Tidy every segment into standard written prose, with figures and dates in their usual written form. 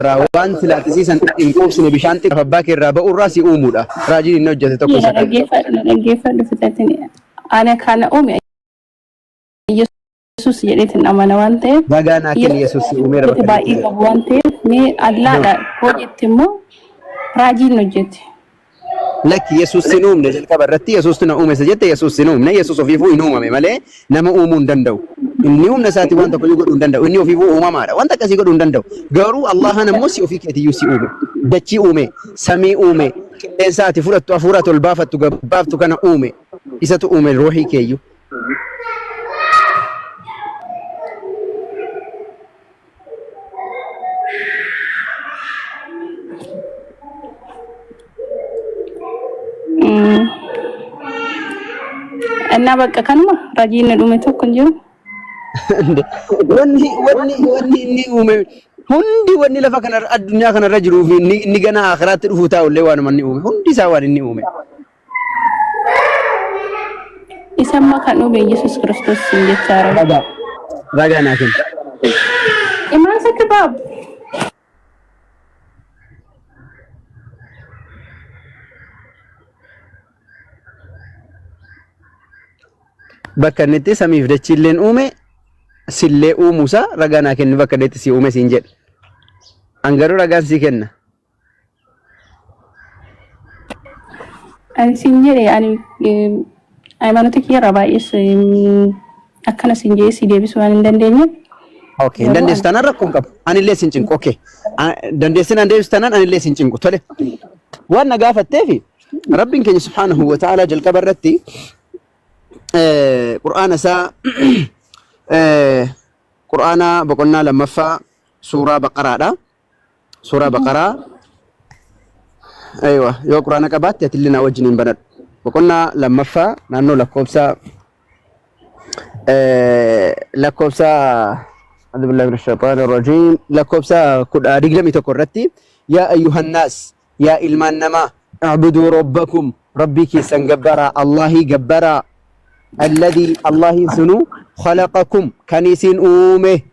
Irraa waan silaati sii san hin quubsine bishaan xiqqaaf abbaa kee irraa ba'u irraa si uumuudha. Raajiin inni hojjete tokko Na isa kana. dhaggeeffadhu, na dhaggeeffadhu fixatin. Ana kana uume Yesuus jedheetin amana waan ta'eef Ragaa naa kenni Yesuus Yesuus si uumeera hojjete bakka inni baay'ee itti qabu waan ta'eef mee No. Allaadha koo jette immoo raajiin hojjete. Lakki Yesuus sin uumne jalqaba irratti Yesuustu na uume isa jette Yesuus sin uumne Yesuus ofiifuu hin uumame malee nama uumuu hin danda'u. Inni humna isaatiin waan tokko godhuu hin danda'u. Inni ofiifuu uumamaadha. Wanta akkasii godhuu hin danda'u. Garuu Allahan ammoo si ofii keetiyyuu si uume. Dachii uume, samii uume, qilleensa ati fudhattu, hafuura ati ol baafattu, gabbaaftu kana uume. Isatu uume ruuhii keeyyuu. Innaa bakka kanuma rajiin na dhume tokko hin jiru. Wanni wanni wanni inni uume hundi wanni lafa kana addunyaa kanarra jiruu fi inni inni gana akiraatti dhufuu taa'ullee waanuma inni uume hundi isaa waan inni uume. Isa amma kan uume Yesuus Kiristoos siin jechaa jira. Ragaa ragaa naa kenni. Imaan sitti baab. Bakka inni itti samiif dachiilleen uume sillee uumuusaa ragaa naa kenni bakka inni itti si uume siin jedhe. An garuu ragaan sii kenna. Ani siin jedhe ani hayimaanotii kiyya irraa baay'ees akkana siin jedhee si deebisuu waan hin dandeenyeef Okay, hin garuu dandeessu ani taanaan rakkoo hin qabu. Anillee sin cinqu. Okay. Dandeessin an deebisu taanaan anillee sin cinqu. Tole. Waan na gaafatteefi Rabbiin keenya subhaanahu wa ta'ala jalqaba irratti Qur'aana isaa Qur'aana boqonnaa lammaffaa suuraa Baqaraadha. Suuraa Baqaraa aywa yoo quraana qabaatte atillee naa wajjiniin banadhu. Boqonnaa lammaffaa naannoo lakkoofsa lakkoofsa A'uudhu billahi minash shaytaani rajiim lakkoofsa 21 irratti yaa ayyuhannaas yaa ilmaan namaa i'buduu rabbakum rabbii keessan gabbaraa Allahii gabbaraa alladhii Allahiin sunuu khalaqakum kan isin uume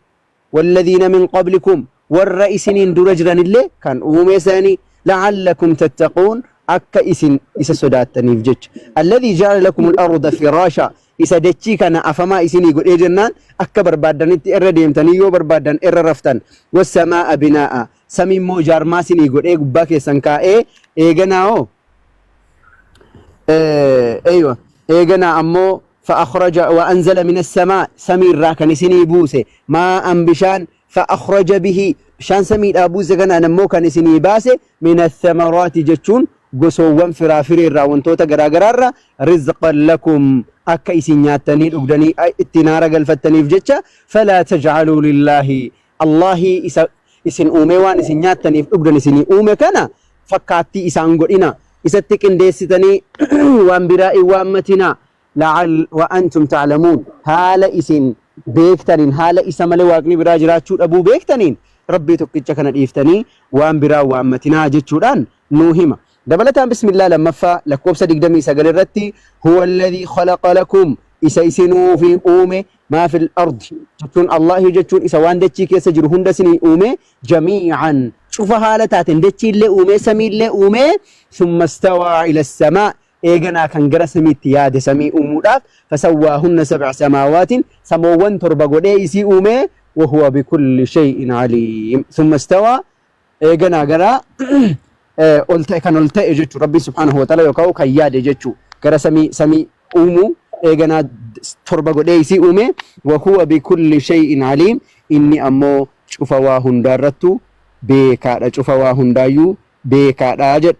Walladiina min qablikum warra isiniin dura jiranillee kan uume sani la'allakum tattaquun akka isin isa sodaattaniif jecha. Alladhii ja'ala lakumul arda firaasha isa dachii kana afamaa isinii godhee jennaan akka barbaaddanitti irra deemtanii yoo barbaaddan irra raftan. Wassamaa'a binaa'a samii immoo jaarmaa isinii godhee gubbaa keessan kaa'ee eeganaa hoo Eeywa eeganaa ammoo fa'akhraja wa anzala mina samaa samii irraa kan isinii buuse maa'an bishaan fa'akhraja bihi bishaan samiidhaa buuse kanaan ammoo kan isinii baase mina thamaraati jechuun gosoowwan firaafiree irraa wantoota garaagaraa irraa rizqan lakum akka isin nyaattanii dhugdanii ittiin haara galfattaniif jecha falaa tajcaluu lillaahi Allaahii isa isin uumee waan isin nyaattaniif dhugdan isinii uume kana fakkaattii isaan godhina isatti qindeessitanii waan biraa hin waammatinaa la'al wa antum ta'lamuun haala isin beektaniin haala isa malee waaqni biraa jiraachuu dhabuu beektaniin Rabbii tokkicha kana dhiiftanii waan biraa waammatinaa jechuudhaan nuu hima. Dabalataan bismillaa lammaffaa lakkoofsa 29 irratti huwa alladhii khalaqa lakum isa isinuufi uume maa fil ardi jechuun Allaahii jechuun isa waan dachii keessa jiru hunda isinii uume jamii'an cufa haala taateen dachiillee uumee samiillee uumee summa stawaa ila samaa eeganaa kan gara samiitti yaade samii uumuudhaaf fasawwaahunna sab'a samaawaatiin samoowwan torba godhee isii uumee wahuwa bikulli shay'in aliim summa stawaa eeganaa gara ol ta'e kan ol ta'e jechuudha. Rabbiin subhaanahu wa ta'ala yookaan kan yaade jechuudha. Gara samii samii uumuu eeganaa torba godhee isii uume wa huwa bikulli shay'in aliim inni ammoo cufa waa hundaarrattu beekaadha cufa waa hundaayyuu beekaadha jedha.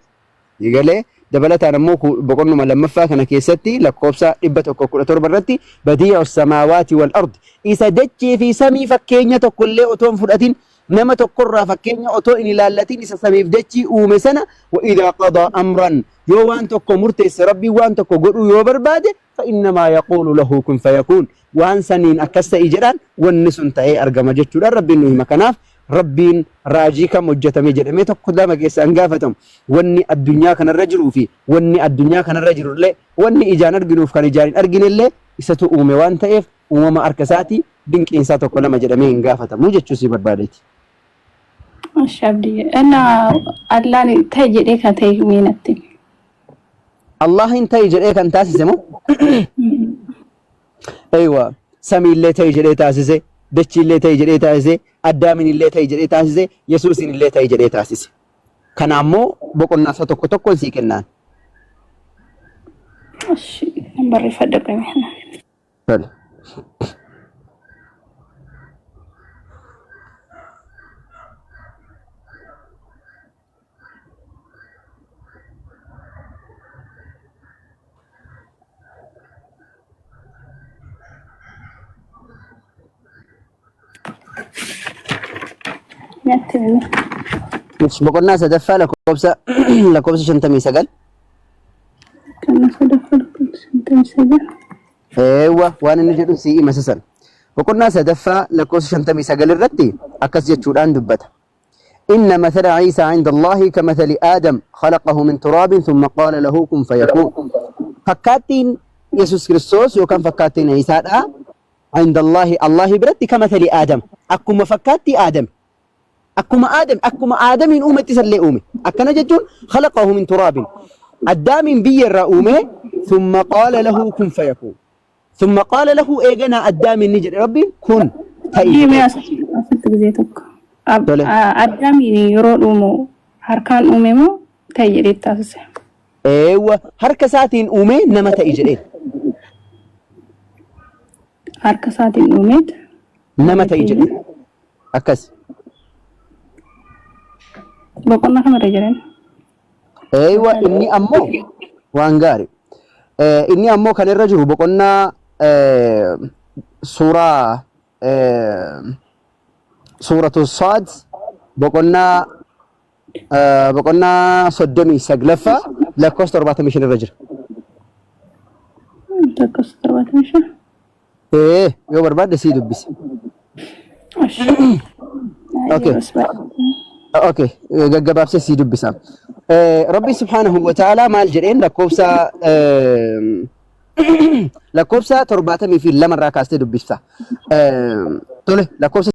Egalee dabalataan ammoo boqonnuma lammaffaa kana keessatti lakkoofsa 117 irratti badii'u samaawaati wal ardi isa dachee fi samii fakkeenya tokko illee otoo hin fudhatin nama tokkorraa fakkeenya otoo hin ilaallatin isa samiif dachii uume sana wa idaa qadaa amran yoo waan tokko murteesse rabbiin waan tokko godhuu yoo barbaade fa innamaa yaquulu lahu kun fayakuun waan saniin akkas ta'i jedhaan wanni sun ta'ee argama jechuudhaan rabbiin nu hima kanaaf Rabbiin raajii kam hojjetame jedhamee tokko lama keessaa hin gaafatamu. Wanni addunyaa kanarra jiruu fi wanni addunyaa kanarra jirullee wanni ijaan arginuuf kan ijaan hin arginellee isatu uume waan ta'eef uumama harka isaati dinqiin isaa tokko lama jedhamee hin gaafatamu jechuu si barbaadeeti. Ishi abdii. Inna Allaan ta'e jedhee kan ta'e mee natti. himi. Allahin ta'i jedhee kan taasise moo? Eywa, samiillee ta'i jedhee taasise, dachiillee ta'i jedhee taasise, addaaminillee ta'i jedhee taasise, Yesuusinillee ta'i jedhee taasise. Kana ammoo boqonnaa isa tokko tokkoon sii kennaan. Ishi nan barreeffadha qoyme. Tole. Natti himi. Boqonnaa sadaffaa lakkoofsa lakkoofsa 59. Kana sadaffaa lakkoofsa 59. Eewwa waan inni jedhu sii hima isa sana. Boqonnaa sadaffaa lakkoofsa 59 irratti akkas jechuudhaan dubbata. Inna mathala Ciisaa cinda Allaahi ka mathali Aadam khalaqahu min turaabin thumma qaala lahu kun fayakuun. Fakkaattiin Yesuus Kiristoos yookaan fakkaattiin Ciisaadhaa cinda Allaahi Allaahi biratti ka mathali Aadam akkuma fakkaattii Aadam akkuma Aadam akkuma Aadamiin uumetti isallee uume. Akkana jechuun khalaqahu min turaabin Addaamiin biyya irraa uume thumma qaala lahu kun fayakuun. Summa qaala lahu eeganaa Addaamiin ni jedhe Rabbiin kun ta'i Deemee jedheen. asitti gizee tokko. Tole. Addaamiin yeroo dhuumu harkaan uume moo ta'i jedhee taasise? Eewwa harka isaatiin uumee nama ta'i jedheen. Harka isaatiin uumeet Nama nama ta'i ta'e jedheen. Akkas. Boqonnaa kamirra jiran? Eeywa inni ammoo waan gaari. Inni ammoo kan irra jiru boqonnaa suuraa suuratu Saad boqonnaa boqonnaa 39ffaa lakkoofsa 75 irra jira. Lakkoofsa 75. Ee yoo barbaadde sii dubbisa. Okay. Okay, gaggabaabsee sii dubbisa. Rabbi subhaanahu wa ta'ala maal jedheen lakkoofsa lakkoofsa 72 irraa kaastee dubbista. Tole lakkoofsa